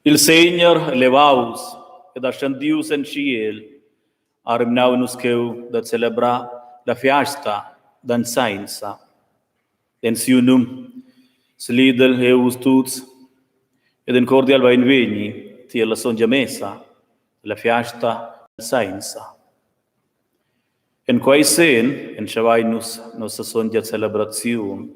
Il Segner levaus ed ascendius en tschiel ha rimnau nus cheu da celebrar la fiasta d'Anzainza. En siu num selidel jeu vus tuts ed in cordial beinvegni tier la sontga messa dalla fiasta d'Anzainza. En quei senn entschevein nus nossa sontga celebraziun.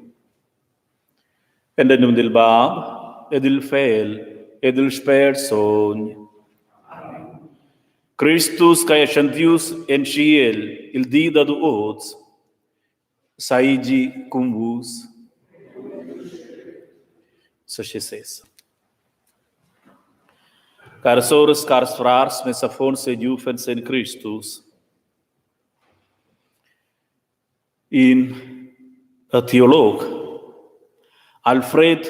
En el num dil Bab e dil Fegl e dil Spert Sogn. Cristus ch'ei ascendius en tschiel il di dad oz, seigi cun vus. Sesez. Caras soras, cars frars, mes affons e giuvens en Cristus. In teolog, Alfred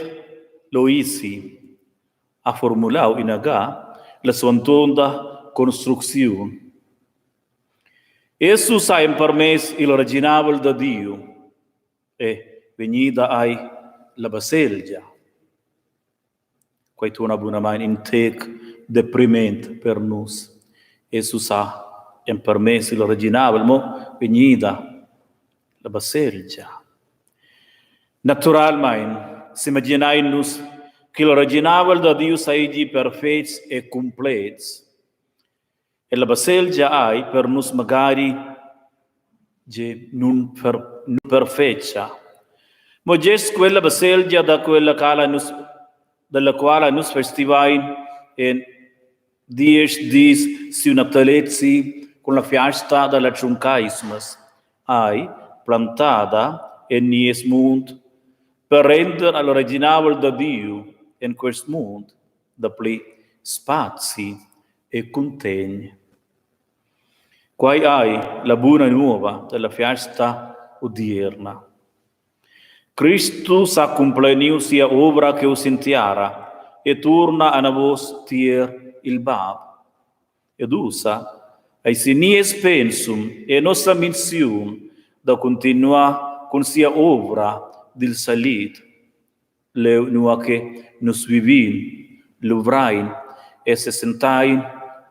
Loisi, ha formulau ina ga la suandonta construcziun. Jesus ha empermess il reginavel da Diu e vegnida ei la baselgia. Quei tuna bunamein in tec depriment per nus. Jesus ha empermess il reginavel, mo vegnida la baselgia. Naturalmein s'imaginein nus ch'il reginavel da Diu seigi perfetgs e cumplets. E la baselgia ei per nus magari gie nunperfetga. Mo gest quella baselgia da quella quala nus dalla quala nus festivein en diesch dis siu natalezi cun la fiasta dalla Tschuncaismas ei plantada en nies mund per render al reginavel da Diu en quest mund dapli spazi e cuntegn. Quai ei la buna nova dalla fiasta odierna. Cristus ha cumpleniu sia ovra cheu sin tiara e tuorna anavos tier il Bab. Ed ussa eisi nies pensum e nossa missiun da continuar cun sia ovra dil salit leu nua che nus vivin, luvrein e sesentein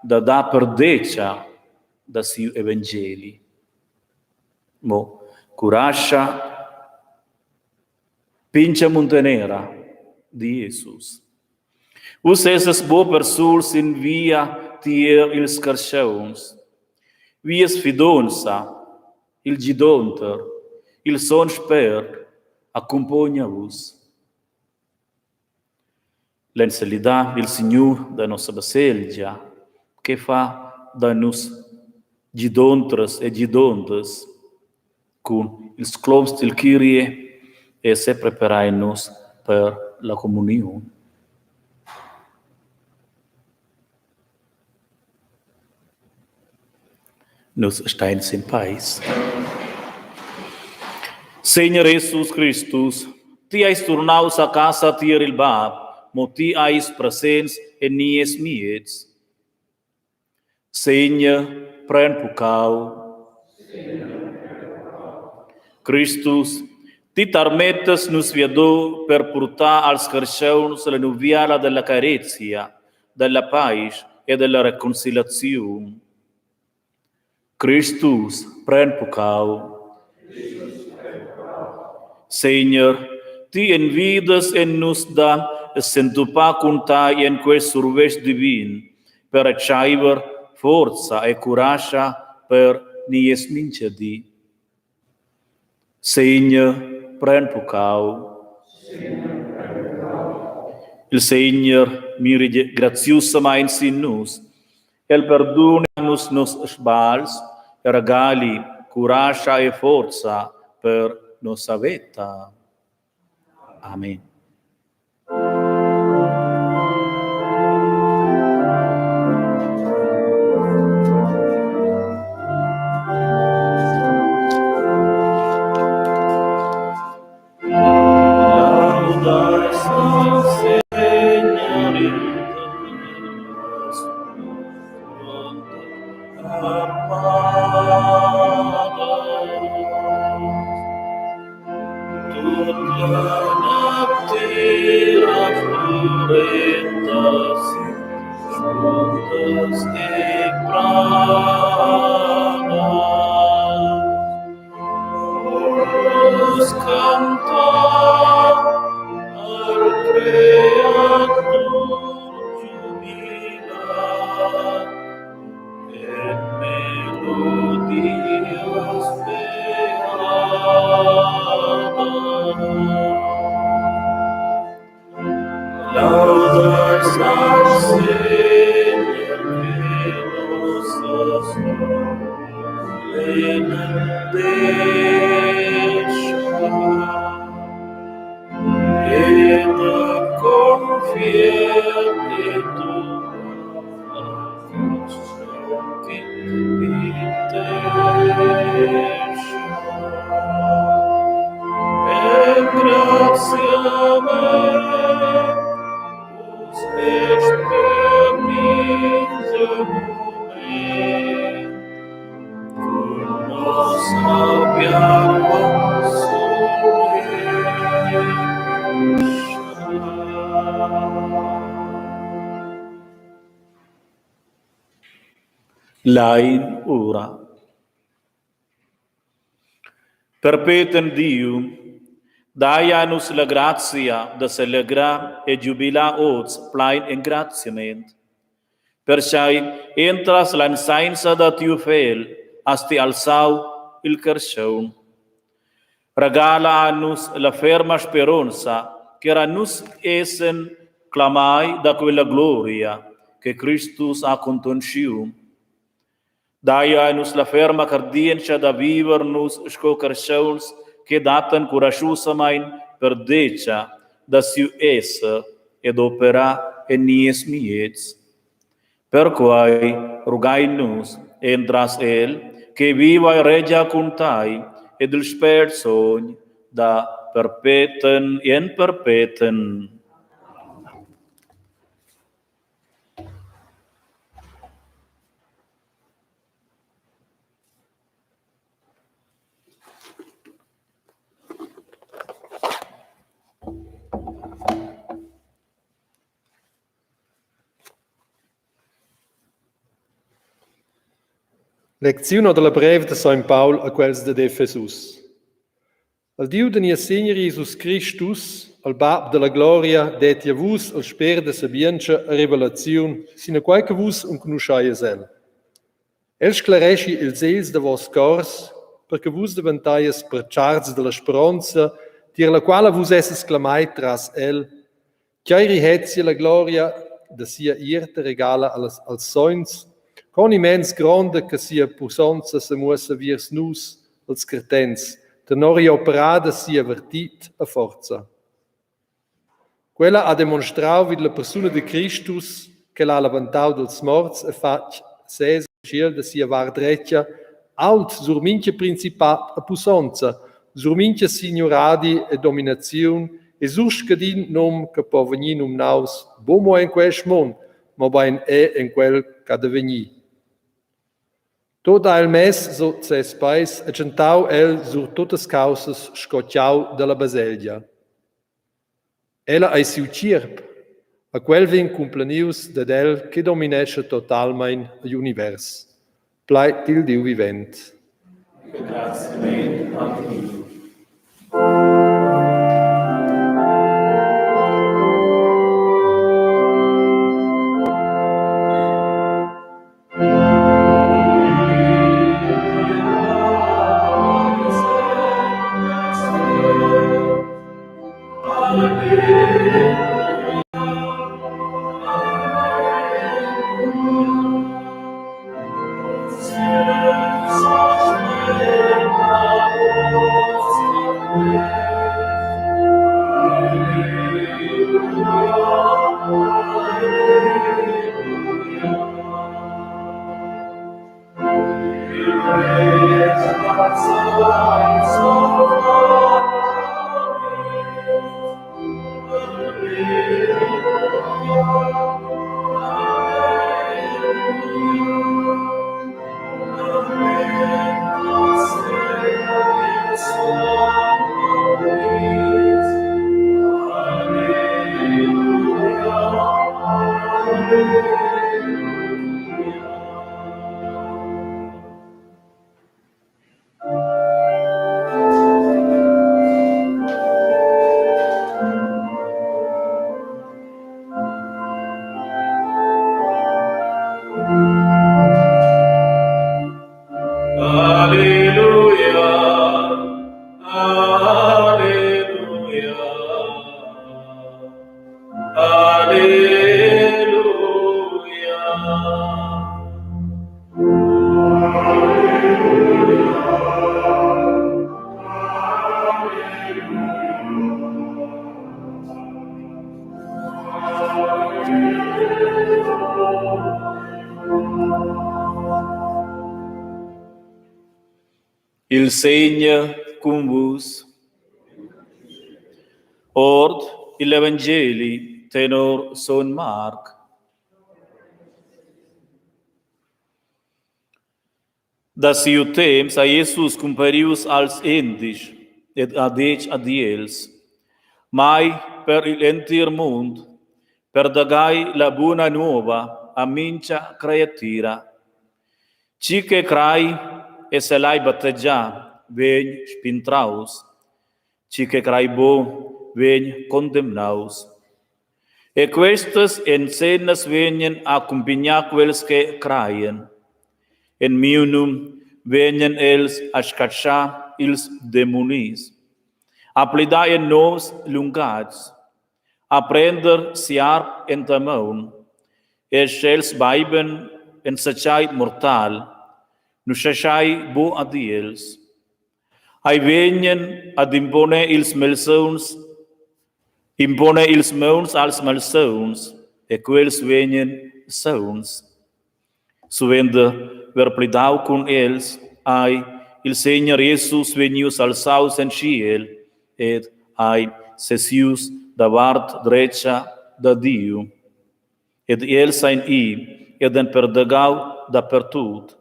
da dar perdetga da siu evangeli. Mo curascha pintga muntanera, di Jesus. Vus essas buc persuls sin via tier ils carstgauns. Vies fidonza, il gidonter, il sogn Spert accumpogna vus. Lein salidar il Signur da nossa baselgia che fa da nus gidontras e gidonters cun ils cloms dil Kyrie e sepreparein nus per la communiun. Nus stein sin peis. Segner Jesus Cristus, ti eis turnaus a casa tier il Bab, mo ti eis presents en nies miez. Segner, pren puccau. Cristus, ti tarmettas nus viado per purtar als carstgauns la nuviala della carezia, dalla paisch e dalla reconciliaziun. Cristus, pren puccau. Segner, ti envidas en nus da s'entupar cun tai en quest survetsch divin per retscheiver forza e curascha per nies mintgadi. Segner, pren puccau. Il Segner miri graziusamein sin nus. El perduni a nus nos sbagls e regali curascha e forza per nossa veta. Amen. Lein ura. Perpeten Diu, dai a nus la grazia da selegrar e giubilar oz plein engraziament. Perchei entras l'ensainza da tiu Fegl has ti alzau il carstgaun. Regala a nus la ferma speronza ch'era nus essen clamai da quella gloria che Cristus ha contonschiu. Dai a nus la ferma cardientscha da viver nus sco carstgauns che dattan curaschusamain perdetga da siu esser ed operar en nies miez. Perquai rugain nus entras el che viva e regia cun tai ed il Spert Sogn da perpeten en perpeten. Lecziun dalla brev da sogn Paul a quels dad Efesus. Al Diu da nies Segner Jesus Cristus, al Bab dalla gloria, detti a vus al spért da sabientscha e revelaziun, sinaquai che vus enconuscheies el. El sclareschi ils egls da vos cors, per che vus daventeies pertscharts dalla speronza, tier la quala vus esses clamai tras el, Tgei rihezia la gloria da sia ierta regala allas, als sogns, con immens gronda che sia pussonza semuossa viers nus, als cartents, tenor igl operar da sia vertit e forza. Quella ha demonstrau vid la persuna de Cristus ch'el ha levantau dals morts e fatg sez tschiel da sia vart dretga, ault sur mintga principat e pussonza, sur mintga signuradi e dominaziun e sur scadin num che po vegnir numnaus buc mo en quest mund, mobein er en quel ch'ha da vegnir. Tot ha el mess sut ses peis e tschentau el sur tuttas caussas sco tgau dalla baselgia. Ella ei siu tgierp, e quel vegn cumplenius dad el che dominescha totalmein igl univers. Plaid dil Diu vivent. Grazie a Dio. Alleluia, alleluia, alleluia. Il Segner cun vus. Ord igl evangeli tenor son Marc. Da siu temps ha Jesus cumparius als endisch ed ha detg ad els: Mai per igl entir mund, perdagai la buna nova a mintga creatira. Tgi che crai e selai battegiar vegn spintraus, tgi che crai buc vegn condemnaus. E questas enzennas vegnan a accumpignar quels che craien. En miu num vegnan els a scatschar ils demunis, a plidar en novs lungatgs, a prender siarp enta maun, e sch'els beiben enzatgei mortal, nu schaschai buc ad els. Ei vegnan ad imponer ils malsauns, imponer ils mauns als malsauns e quels vegnan sauns. Suenter ver plidau cun els ei il Segner Jesus vegnius alzaus en tschiel ed ei sesius da vart dretga da Diu. Ed els ein i ed han perdegau dapertut.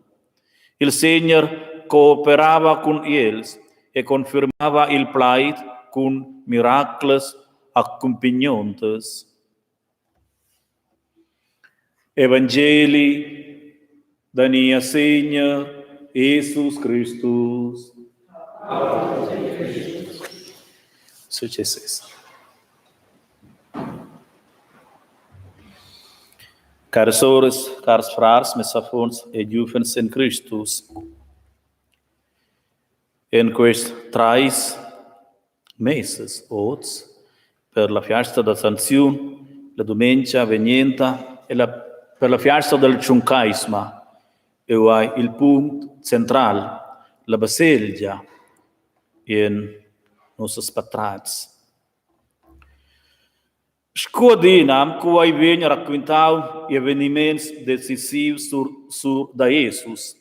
Il Segner cooperava cun els e confirmava il plaid cun miraclas accumpignontas. Evangeli da Niessegner Jesus Cristus. Successes. Caras soras, cars frars, mes affons e giuvens en Cristus. En quests trais mesas oz per la fiasta da Sanziun, la dumengia vegnenta e la, per la fiasta del Tschuncaisma, eu hai il punct central, la baselgia in nossas patrats. Sco adina cu ei vegn raquintau eveniments decisivs sur, sur da Jesus,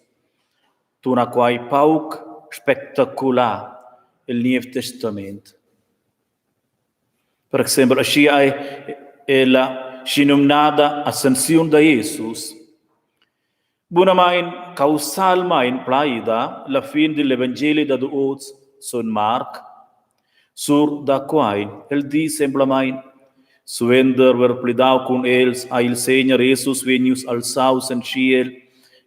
tuna quai pauc spectacular el Niev Testament. Per exempel aschia ei la schinumnada ascensiun da Jesus. Bunamain causalmain plaida la fin digl evangeli dad oz son Marc sur da quai. El di semplamain: Suenter ver plidau cun els ha il Segner Jesus vegnius alzaus en tschiel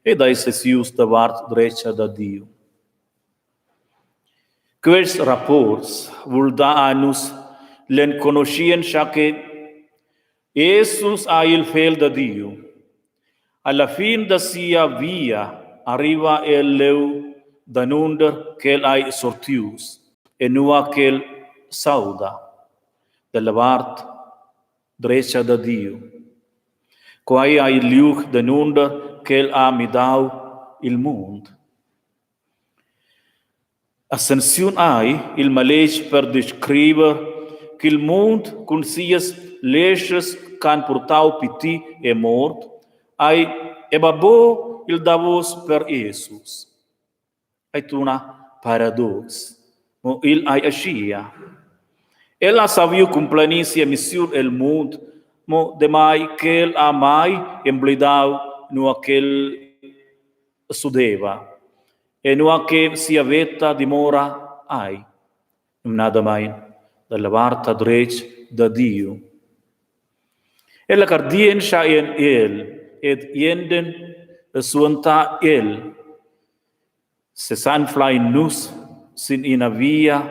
ed ei sesius da vart dretga da Diu. Quests rapports vul dar a nus l'enconuschientscha che Jesus ha il fegl da Diu. Alla fin da sia via arriva el leu danunder ch'el ei sortius e nua ch'el s'auda, dalla vart dretga da Diu. Quei ei il liug danunder ch'el ha midau il mund. Ascensiun ei il maletg per descriver ch'il mund cun sias leschas ch'han purtau piti e mort ei era buc il davos per Jesus. Ei tuna paradox, mo igl ei aschia. El ha saviu cumplenir sia missiun el mund, mo demai ch'el ha mai emblidau nua ch'el s'udeva e nua che sia veta dimora ei, numnadamein dalla vart a dretg da Diu. Ella cardientscha en el ed enden suentar el sesanflein nus sin ina via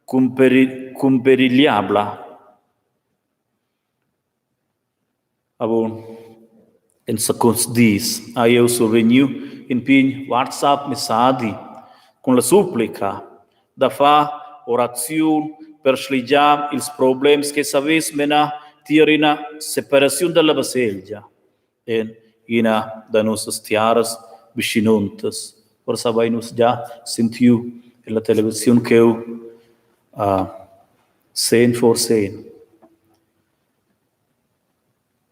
cumperigliabla. Avon enzacons dis hai jeu survegniu in pign WhatsApp-messadi cun la supplica da far oraziun per sligiar ils problems che savess menar tier ina separaziun dalla baselgia en ina da nossas tiaras vischinontas. Forsa havein nus gia sentiu ella televisiun cheu sen forse.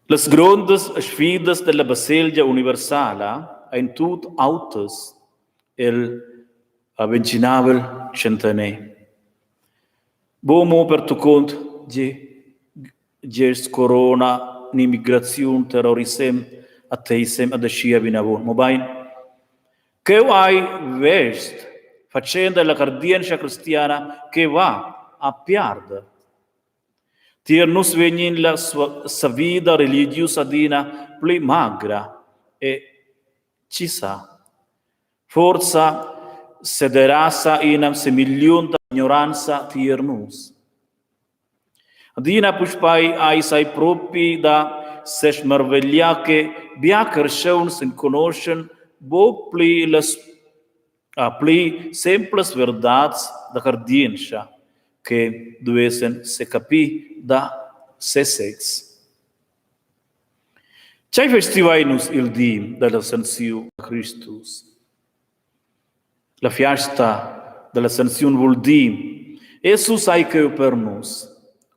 Las grondas sfidas dalla baselgia universala ein tut autas el ventginavel tschentaner. Buc mo pertuccont gest corona ni migraziun, terrorissem, ateissem ed aschia vinavon, mobein ch'jeu hai vest fatschenta ella cardientscha cristiana che va a piarder. Tier nus vegn la savida religiusa adina pli magra e tgi sa, forsa sederasa ina semigliunta ignoranza tier nus. Adina puspei eis ei propi da sesmarvegliar che bia carstgauns enconoschan buc pli las a pli semplas verdads da cardientscha che duessen secapir da sesez. Tgei festivein nus il di dall'ascensiun da Cristus? La fiasta dall'ascensiun vul dir, Jesus ei cheu per nus,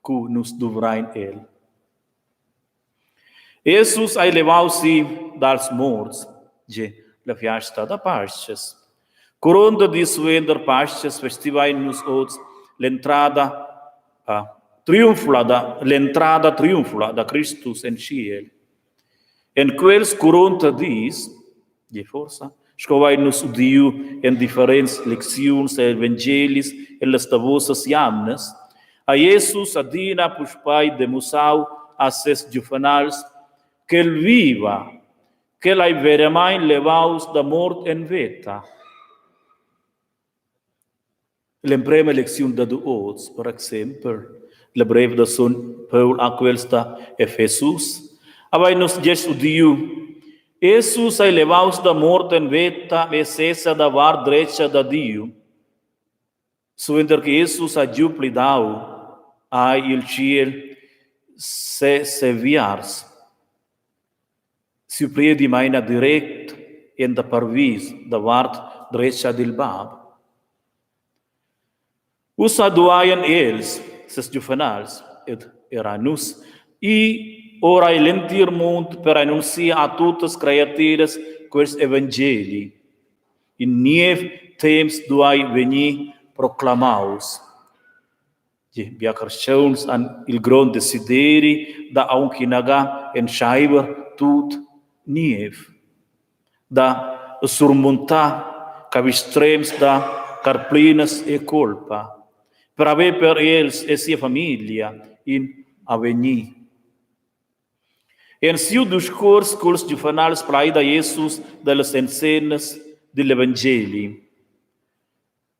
cu nus duvrein el. Jesus ei levaus si dals morts, ge la fiasta da Paschas. Curonda di suenter Paschas festivein nus oz l'entrada a triumfla da l'entrada triumfla da Cristus en tschiel. En quels curonta dis, ge forsa, sco vein nus udiu en differents lecziuns e evangelis en las davosas jamnas, ha Jesus adina puspei demussau a ses giuvenals ch'el viva, ch'el ei veramein levaus da mort en veta. L'emprema lecziun dad oz, per exempel, la brev da son Paul a quels da Efesus, havein nus gest udiu: Jesus ei levaus da mort en veta e sesa da vart dretga da Diu. Suenter che Jesus ha giu plidau, ha il tschiel seseviars. Siu priedi meina direct enta parvis da vart dretga dil bab. Ussa duaien els, ses giuvenals ed era nus, ir ora egl entir mund per annunziar a tuttas creatiras quest evangeli. In niev temps duai vegnir proclamaus. Bia carstgauns han il grond desideri da aunc inaga entscheiver tut niev, da surmuntar cavistrems da carplinas e cuolpa, per haver per els e sia famiglia in avegnir. En siu discuors culs giuvenals plaida Jesus dallas enzennas digl evangeli.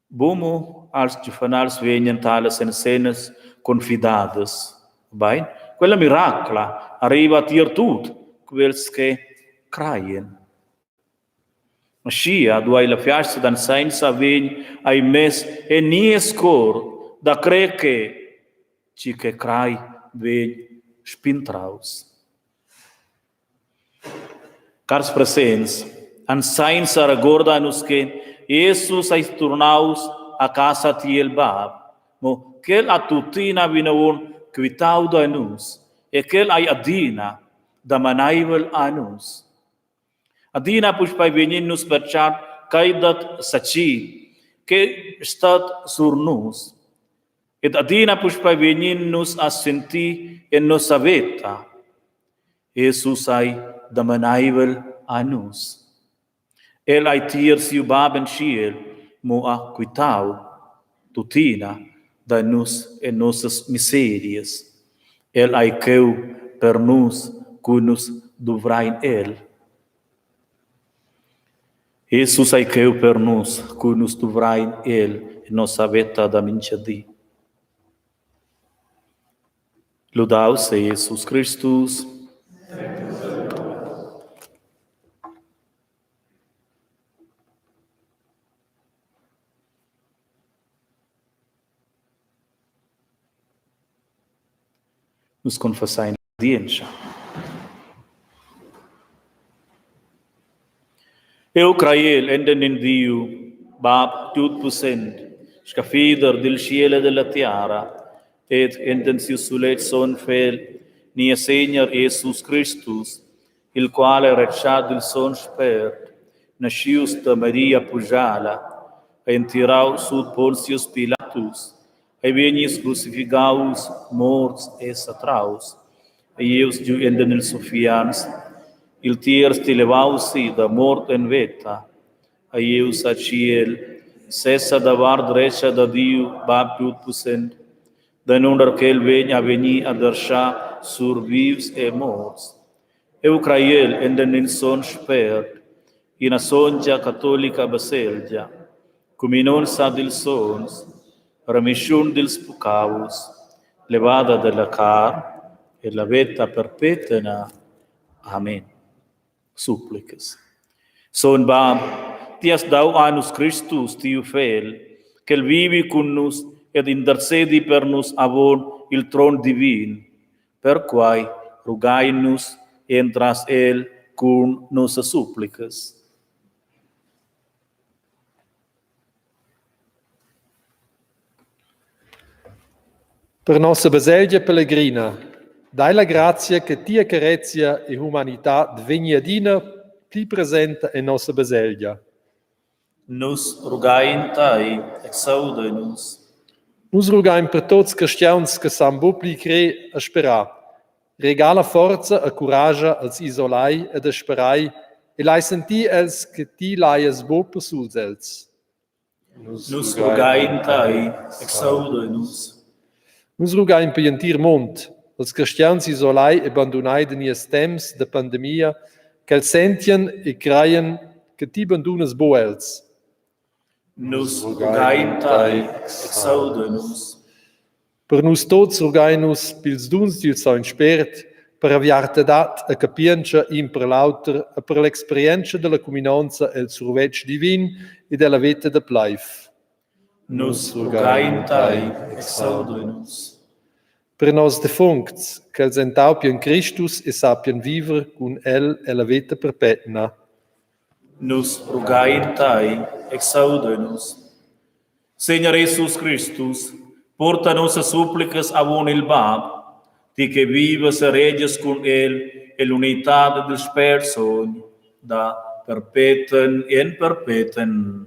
Bumo als giuvenals vegnan talas enzennas confidadas. Bein, quella miracla arriva tier tut quels che craien. Aschia duei la fiasta d'ansenza vegn ei mess en nies cor da crer che tgi che crai vegn spintraus. Cars presents, ansainza regorda a nus che Jesus ei turnaus a casa tiel Bab, mo ch'el ha tuttina vinavon quitau da nus e ch'el ei adina damaneivel a nus. Adina puspei vegnin nus pertschart ch'ei dat saci che stat sur nus ed adina puspei vegnin nus a sentir en nossa veta Jesus ei damaneivel a nus. El ei tier siu bab en tschiel, mo ha quitau tuttina da nus e nossas miserias. El ei cheu per nus cu nus duvrein el. Jesus ei cheu per nus cu nus duvrein el en nossa veta da mintga di. Ludaus sei Jesus Cristus. Nus confessein l'audientscha. Eu craiel enden in Diu, Bab tutpussent, scaffider dil tschiel e della tiara, ed enten siu sulet son Fegl, nies Segner Jesus Cristus, il qual ei retschat dil Sogn Spert, naschius da Maria Pujala, ei entirau sut Pontius Pilatus, ei vegnius crucifigaus, morts e satraus, ei ius giu enten ils uffians, il tierz ti levaus si da mort en veta, ei ius a tschiel, sesa da vart dretga da Diu, Bab tutpussent, danunder ch'el vegn a vegnir a derschar sur vivs e morts. Eu craiel enten il Sogn Spert, ina sontga catolica baselgia, cuminonza dils sogns, remischun dils puccaus, levada della car e la veta perpetna. Amen. Supplicas. Sogn Bab, ti has dau a nus Cristus, tiu Fegl, ch'el vivi cun nus ed intercedi per nus avon il tron divin. Perquai rugain nus entras el cun nossas supplicas. Per nossa baselgia pelegrina, dai la grazia che tia carezia e humanitad vegni adina pli presenta en nossa baselgia. Nus rugain tei, exauda nus. Nus rugain per tots cristians che san buc pli crer e sperar. Regala forza e curascha als isolai e desperai e lai sentir els che ti laias buc persuls els. Nus rugain tei, exauda nus. Nus rugain per gl'entir mund, als cristians isolai e bandunai da nies temps da pandemia, ch'els sentien e creien che ti bandunas buc els. Nus rugain tei, exauda nus. Per nus tots rugain nus pils duns dil Sogn Spert, per aviartadad e capientscha in per l'auter e per l'experientscha dalla cuminonza el survetsch divin e della veta da pleiv. Nus rugain tei, exauda nus. Per nos defuncts, ch'els entaupien Cristus e sappien viver cun el ella veta perpetna. Nus rugain tei, exauda nus. Segner Jesus Cristus, porta nossas supplicas avon il Bab, ti che vivas e regias cun el ell'unitad dil Spert Sogn, da perpeten en perpeten.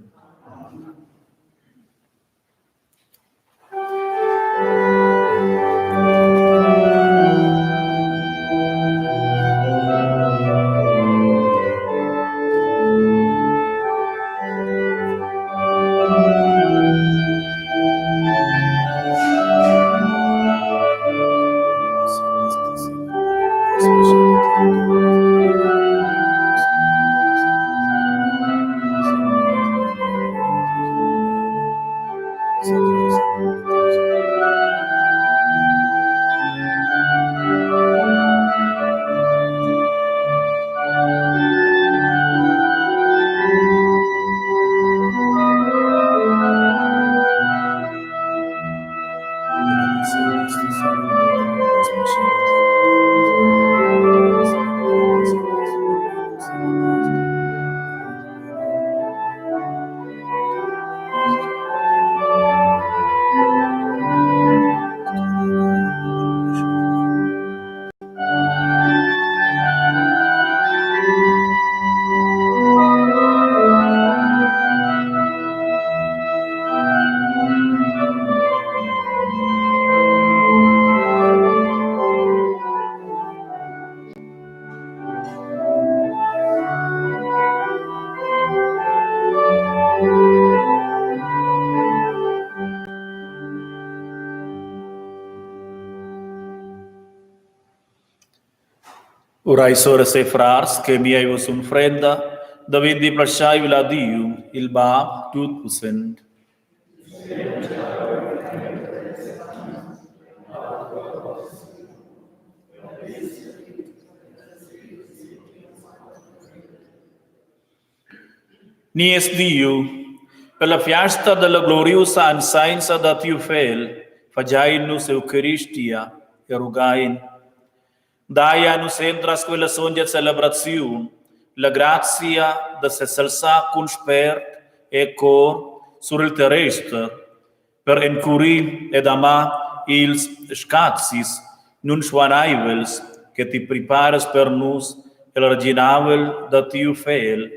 Urai soras e frars che mia vos unfrenda daventi plaschaivel a Diu, il Bab tutpussent. Nies Diu, per la fiasta dalla gloriusa ansainza da tiu Fegl, fagein nus eucaristia e rugain. Dai a nus entras quella sontga celebraziun la grazia da sesalzar cun spert e cor sur il terrester per encurir ed amar ils scazis nunschuanaivels che ti preparas per nus el reginavel da tiu Fegl,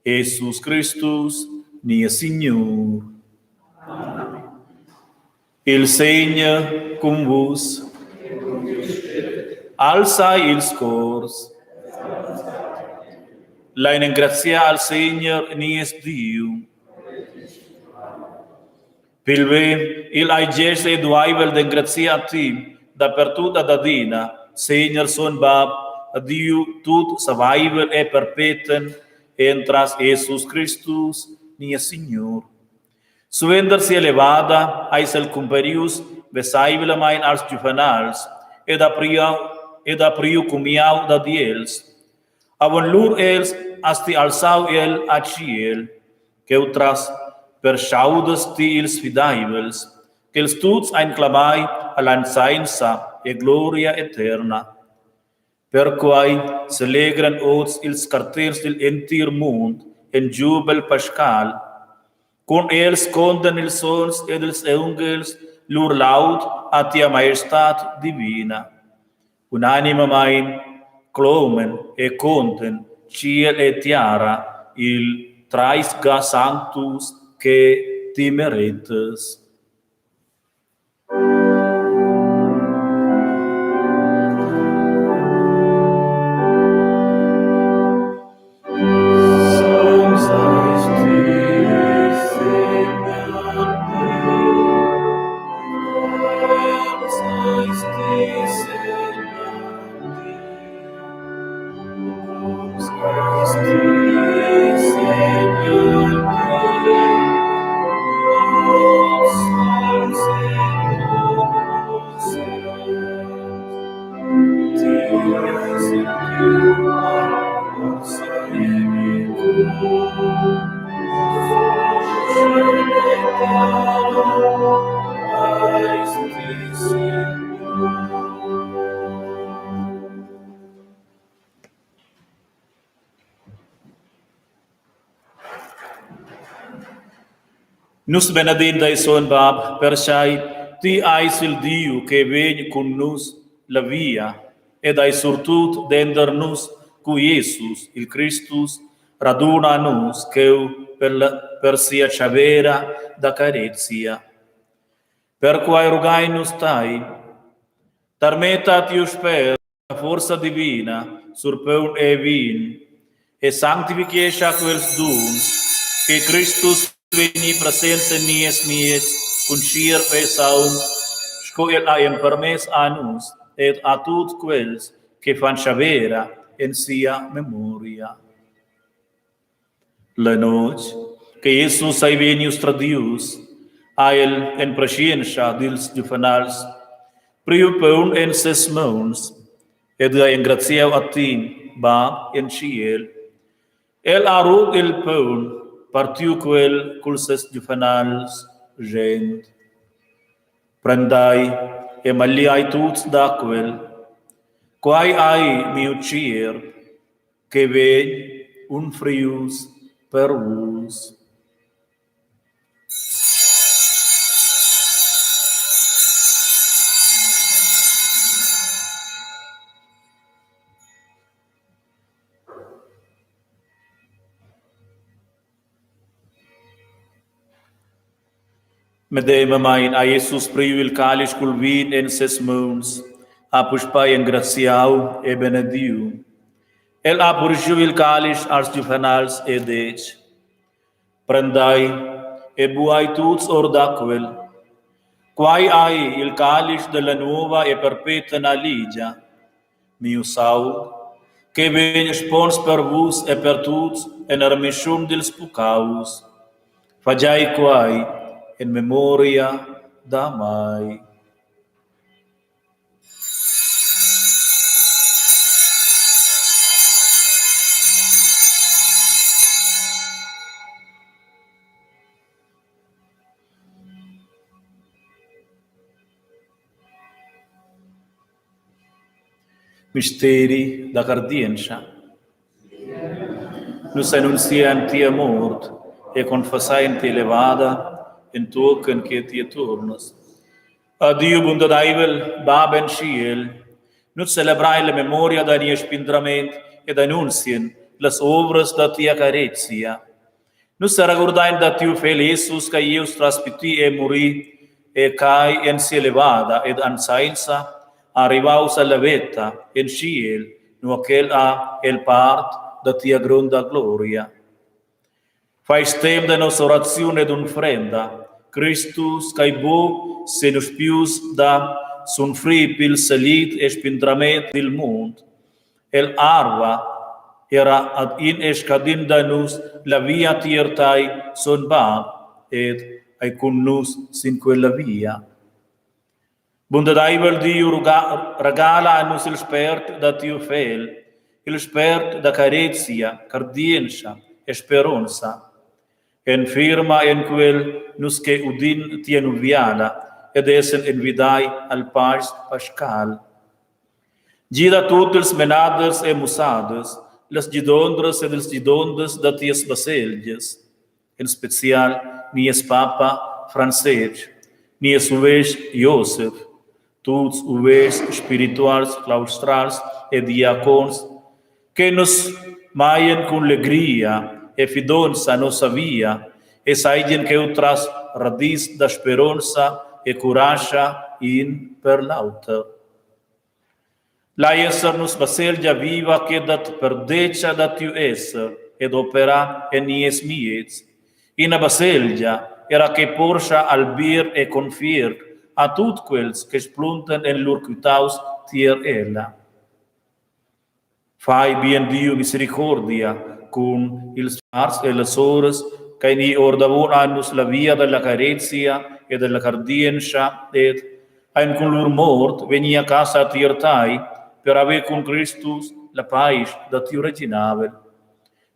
Jesus Cristus, nies Signur. Amen. Il Segner cun vus. Alzai ils cors. Lein engraziar al Segner nies Diu. Pilver, igl ei gest e dueivel d'engraziar a ti dapertut ad adina, Segner sogn Bab, a Diu tut saveivel e perpeten entras Jesus Cristus, nies Signur. Suenter sia levada eis el cumparius veseivlamein als giuvenals ed ha priu, ed ha priu cumiau dad els. Avon lur els has ti alzau el a tschiel. Cheutras perschaudas ti ils fideivels, ch'els tuts ein clamai all'anzainza e gloria eterna. Perquai selegran oz ils carters digl entir mund en giubel pascal. Cun els contan ils sogns ed ils aunghels lur laud a tia maiestad divina. Unanimamein clomen e conten tschiel e tiara il treis ga sanctus che ti meretas. Nus benedin tei, sogn Bab, pertgei ti eis il Diu che vegn cun nus la via ed ei surtut denter nus cu Jesus, il Cristus, raduna a nus cheu per, la, per sia tschavera da carezia. Perquei rugain nus tei, tarmetta tiu Spert la forza divina sur paun e vin e sanctifichescha quels duns che Cristus vegni presents en nies miez cun tschierv e saung, sco el ha empermess a nus ed a tut quels che fan tschavera en sia memoria. La notg che Jesus ei vegnius tradius, ha el en preschientscha dils giuvenals priu paun en ses mauns ed ha engraziau a ti, Bab en tschiel. El ha rut il paun, partiu quel culs ses giuvenals, schend: Prendai e magliai tuts da quel. Quai ei miu tgierp che vegn unfrius per vus. Medemamein ha Jesus priu il calisch cul vin en ses mauns, ha puspei engraziau e benediu. El ha purschiu il calisch als giuvenals e detg: Prendai e buai tuts or da quel. Quai ei il calisch della nova e perpetna ligia. Miu saung. che vegn spons per vus e per tuts en remischun dils puccaus. Fagiai quai en memoria da mai. Misteri da cardientscha. Nus annunzian tia mort e confessain tia levada entochen che ti turnas. A Diu bundadaivel, Bab en tschiel, nus celebrain la memoria da nies spindrament ed annunzien las ovras da tia carezia. Nus seregurdein da tiu fegl Jesus che ius tras pitir e murir e cai en sia levada ed ansainza arrivaus alla veta en tschiel, nua ch'el ha el part da tia gronda gloria. Fai stem da nossa oraziun ed unfrenda, Cristus ch'ei buc senuspius da sunfrir pil salit e spindrament dil mund. El arva era ad in e scadin da nus la via tier tai, sogn Bab, ed ei cun nus sin quella via. Bundadeivel Diu regala a nus il spért da tiu Fegl, il spért da carezia, cardientscha e speronza. Enfirma en quel nus che udin tia nuviala ed essen envidai al past pascal. Gida tut ils menaders e mussaders, las gidondras ed ils gidonders da tias baselgias, en special nies papa Francestg, nies uvestg Josef, tuts uvestgs spirituals claustrals e diacons, che nus maien cun legria e fidonza nossa via e seigien cheutras radis da speronza e curascha in per l'auter. Lai esser nus baselgia viva che dat perdetga da tiu esser ed opera en nies miez. Ina baselgia era che porscha albiert e confiert a tut quels che spluntan en lur quitaus tier ella. Fai bien Diu misericordia cun ils frars e las soras ch'ein i ordavon a nus la via dalla carezia e dalla cardientscha ed ein cun lur mort vegni a casa tier tai per haver cun Cristus la paisch da tiu reginavel.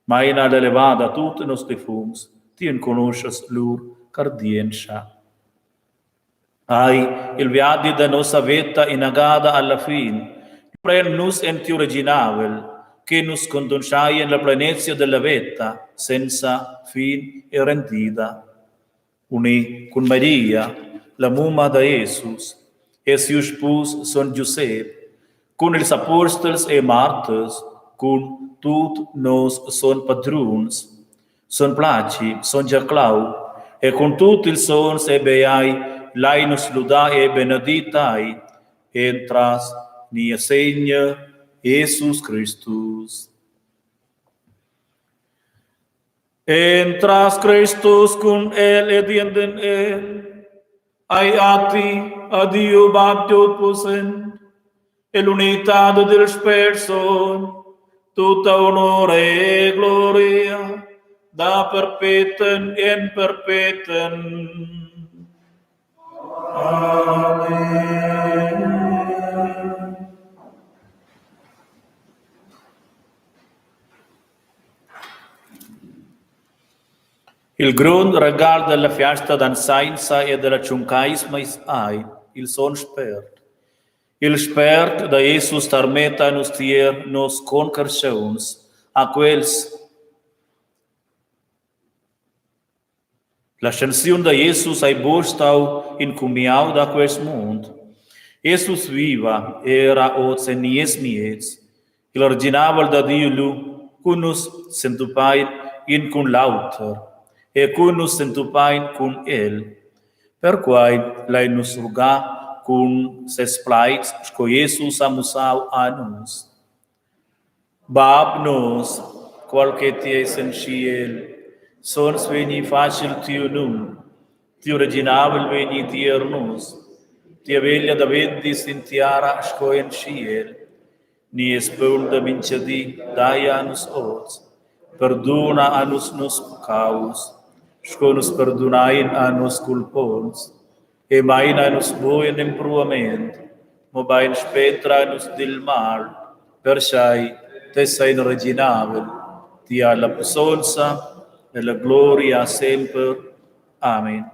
Meina la levada tut nos defuncts, ti enconuschas lur cardientscha. Ai, il viadi da nossa veta inagada alla fin, pren nus en tiu reginavel, che nus contonschaien la plenezia della veta senza fin e rendida. Uni cun Maria, la mumma da Jesus, e siu spus son Giusep, cun ils apostels e marters, cun tut nos son padruns, Son Placi, son Giaclau e cun tut ils sons e beai lai nus ludar e benedir tai entras nies Segner Jesus Cristus. Entras Cristus cun el ed enden el, ai a ti, a Diu Bab tutpussent, e l'unitad dil Spert Sogn, tutta honor e gloria da perpeten en perpeten. Amen. Il grond regal dalla fiasta d'Ansainza e dalla Tschuncaisma ei il Sogn Spert. Il Spert da Jesus tarmetta nus tier nos concarstgauns, a quels L'ascensiun da Jesus ei buc stau in cumiau da quest mund. Jesus viva era oz en nies miez. Il reginavel da Diu lu cun nus s'entupein in cun l'auter e cun nus s'entupein cun el. Perquai lein nus rugar cun ses plaids sco Jesus ha mussau a nus. Bab nos, qual che ti eis en tschiel, sogns vegni fatg il tiu num, tiu reginavel vegni tier nus, tia veglia daventi sin tiara sco en tschiel. Nies paun da mintgadi dai a nus oz. Perduna a nus nos puccaus, sco nus perdunein a nos culponts. E meina nus buc en empruament, mobein spendra nus dil mal, pertgei tes ein reginavel, ti has la pussonza e la gloria semper. Amen.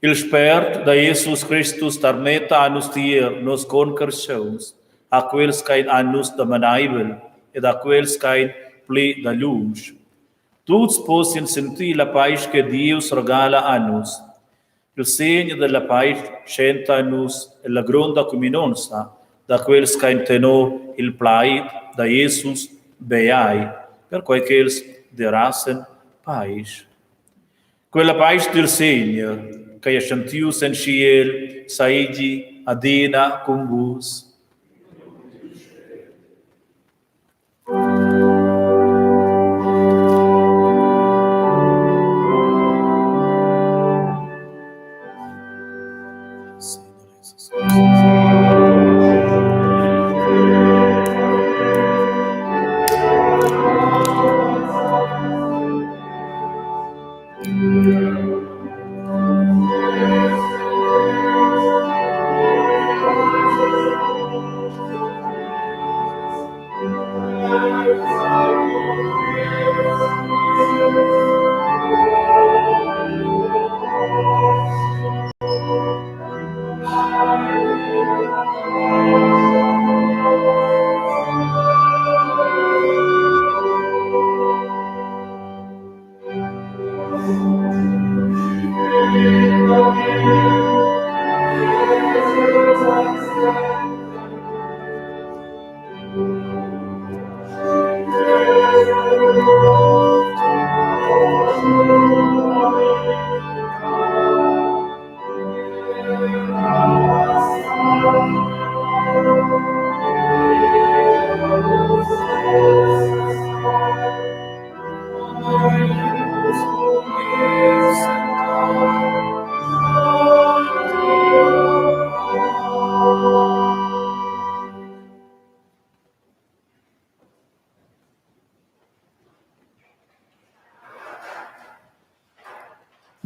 Il Spert da Jesus Cristus tarmetta a nus tier nos concarstgauns, a quels ch'ein a nus damanaivel ed a quels ch'ein pli dalunsch. Tuts possien sentir la paisch che Dieus regala a nus. Il segn della paisch tschenta a nus ella gronda cuminonza da quels ch'ein tenor il plaid da Jesus beai, perquei ch'els derasen paisch. Quella paisch dil Segner, ch'ei ascentius en tschiel, seigi adina cun vus.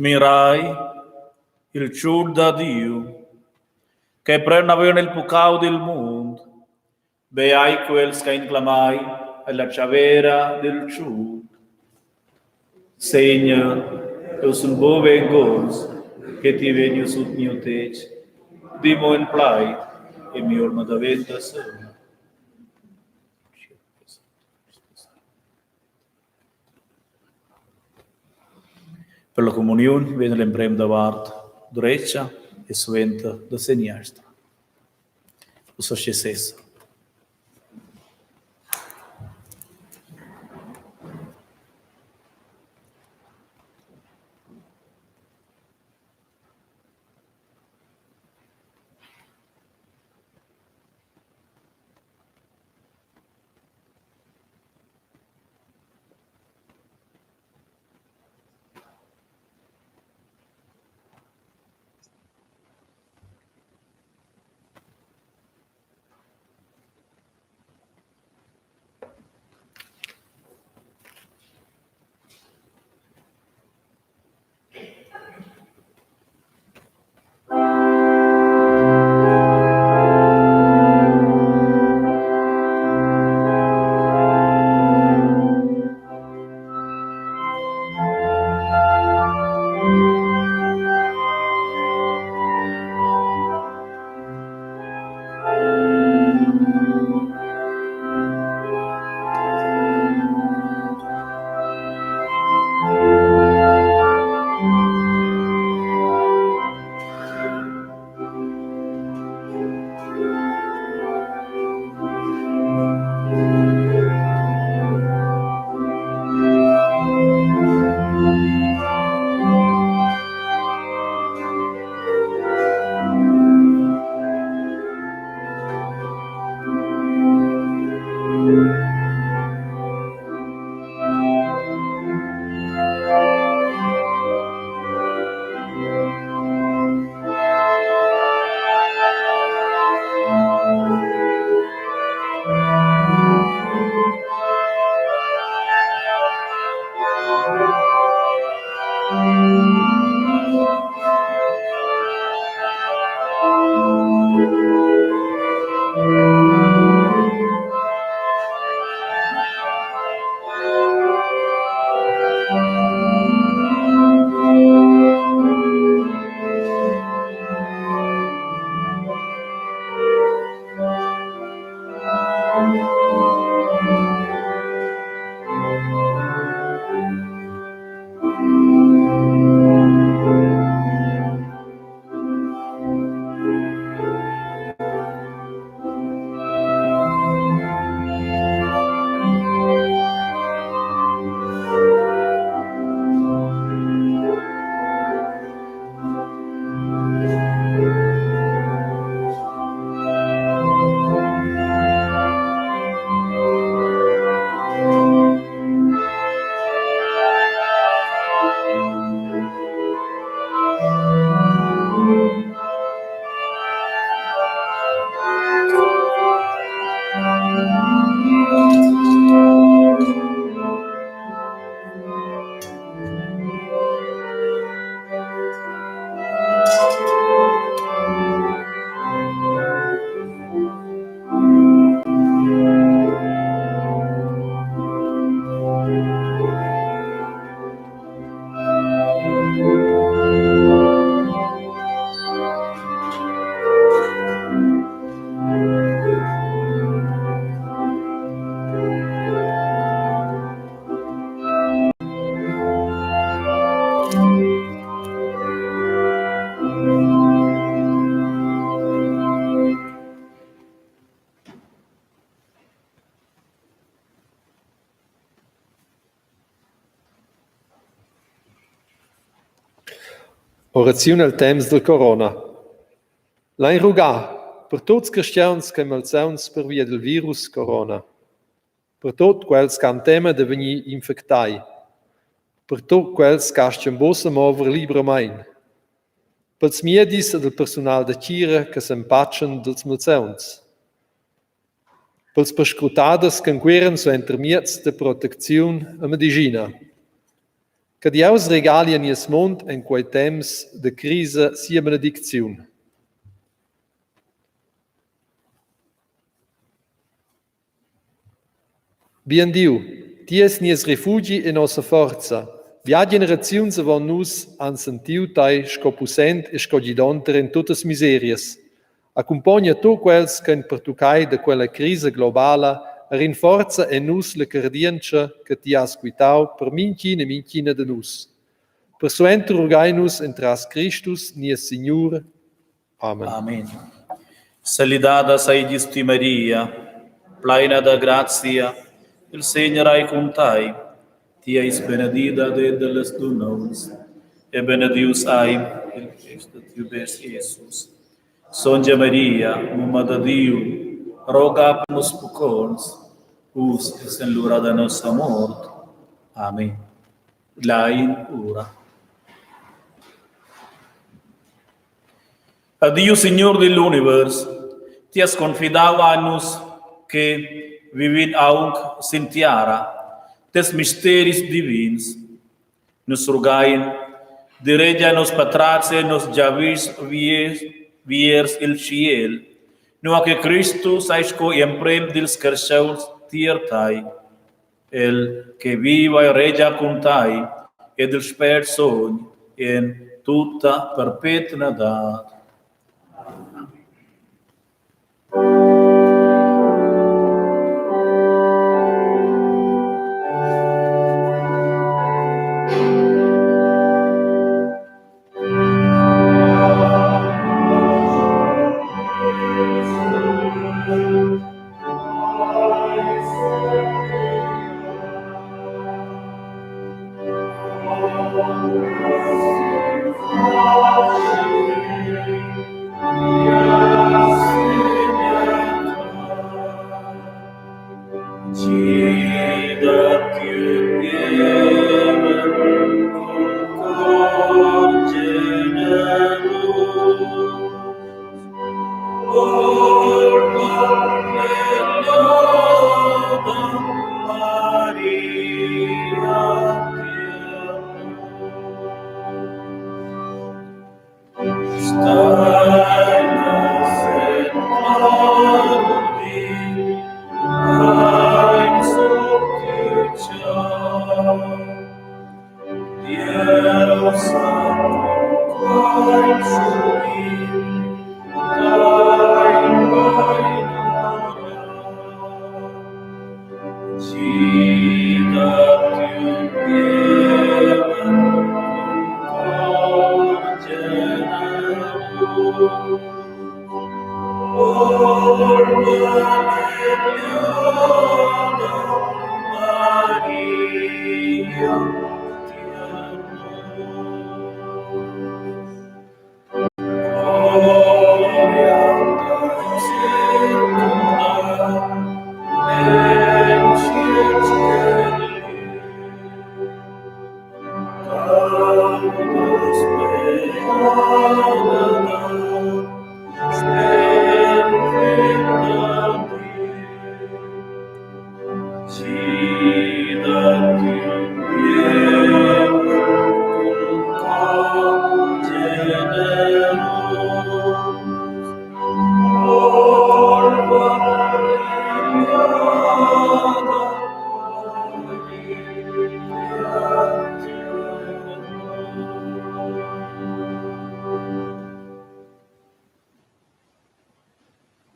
Mirai il tschut da Diu che pren naven il puccau dil mund. Beai quels ch'ein clamai ella tschavera dil tschut. Segner, jeu sun buc vengonzs che ti vegnius sut miu tetg. Di mo in plaid e mi'olma daventa sauna. Per la communiun vegn l'emprem da vart dretga e suenter da seniastra. Ussa sche sesa. Oraziun el temps dal corona. Lein rugar per tuts cristians ch'ein malsauns pervia dil virus corona, per tut quels che han tema da vegnir infectai, per tut quels che astgan buca semover libramein, pels miedis ed il persunal da tgira che s'empatschan dils malsauns, pels perscrutaders che enqueran suenter mieds da protecziun e medischina. Che Dieus regali a nies mund en quei temps da crisa sia benedicziun. Bien Diu, ti es nies refugi e nossa forza. Bia generaziuns avon nus han sentiu tei sco pussent e sco gidonter en tuttas miserias. Accumpogna tut quels ch'ein pertuccai da quella crisa globala e rinforza en nus la cardientscha che ti has quitau per mintgin e mintgina da nus. Persuenter rughein nus entras Cristus, nies Signur. Amen. Amen. Salidada seigis ti Maria, pleina da grazia, il Segner ei cun tei. Ti eis benedida denter las dunnauns e benedius ei il fest da tiu best Jesus. Sontga Maria, mumma da Diu, roga per nus pucconts, uss e sen l'ura da nossa mort. Amen. Lein ura. A Diu Signur digl univers, ti has confidau a nus che vivin aunc sin tiara tes misteris divins. Nus rugain, diregia nos patrats e nos giavischs viers il tschiel, nua che Cristus ei sco emprem dils carstgauns tier tai, el che viva e regia cun tai ed il Spert Sogn en tutta perpetnadad.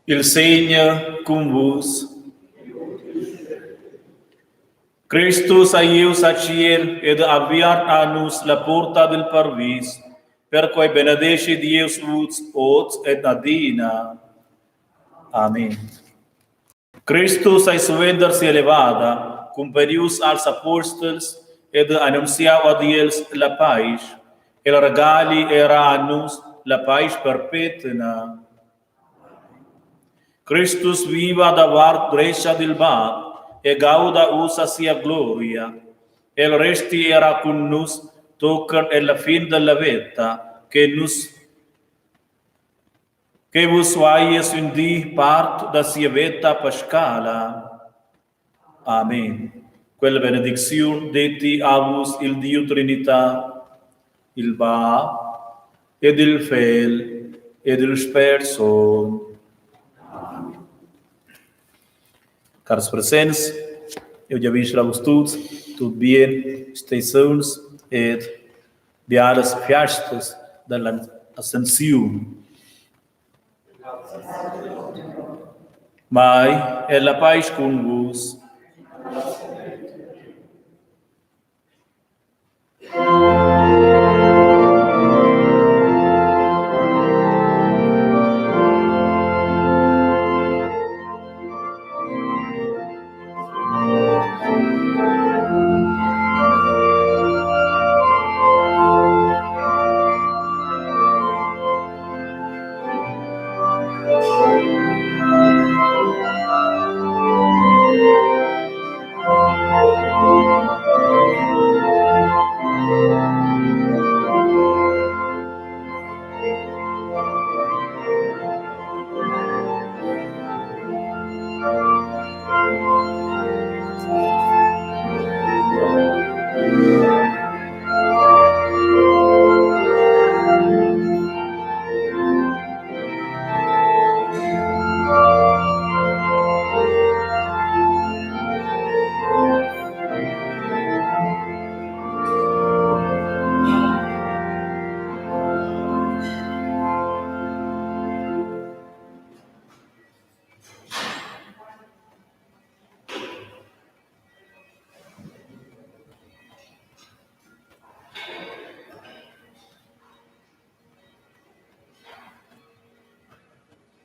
Il Segner cun vus. Cristus ei ius a tschiel ed ha aviart a nus la porta dil parvis. Perquei benedeschi Dieus vus oz ed adina. Amen. Cristus ei suenter sia levada cumparius als apostels ed annunziau ad els la paisch. El regali era a nus la paisch perpetna. Cristus viva da vart dretga dil Bab e gauda ussa sia gloria. El resti era cun nus tochen ella fin dalla veta che nus che vus vaies ün di part da sia veta pascala. Amen. Quella benedicziun detti a vus il Diu Trinità, il Bab ed il Fegl ed il Spert Sogn. Cars presents, eu giavischel a vus tuts tut bien, stei sauns ed bialas fiastas dalla Ascensiun. Mai è la paisch cun vus.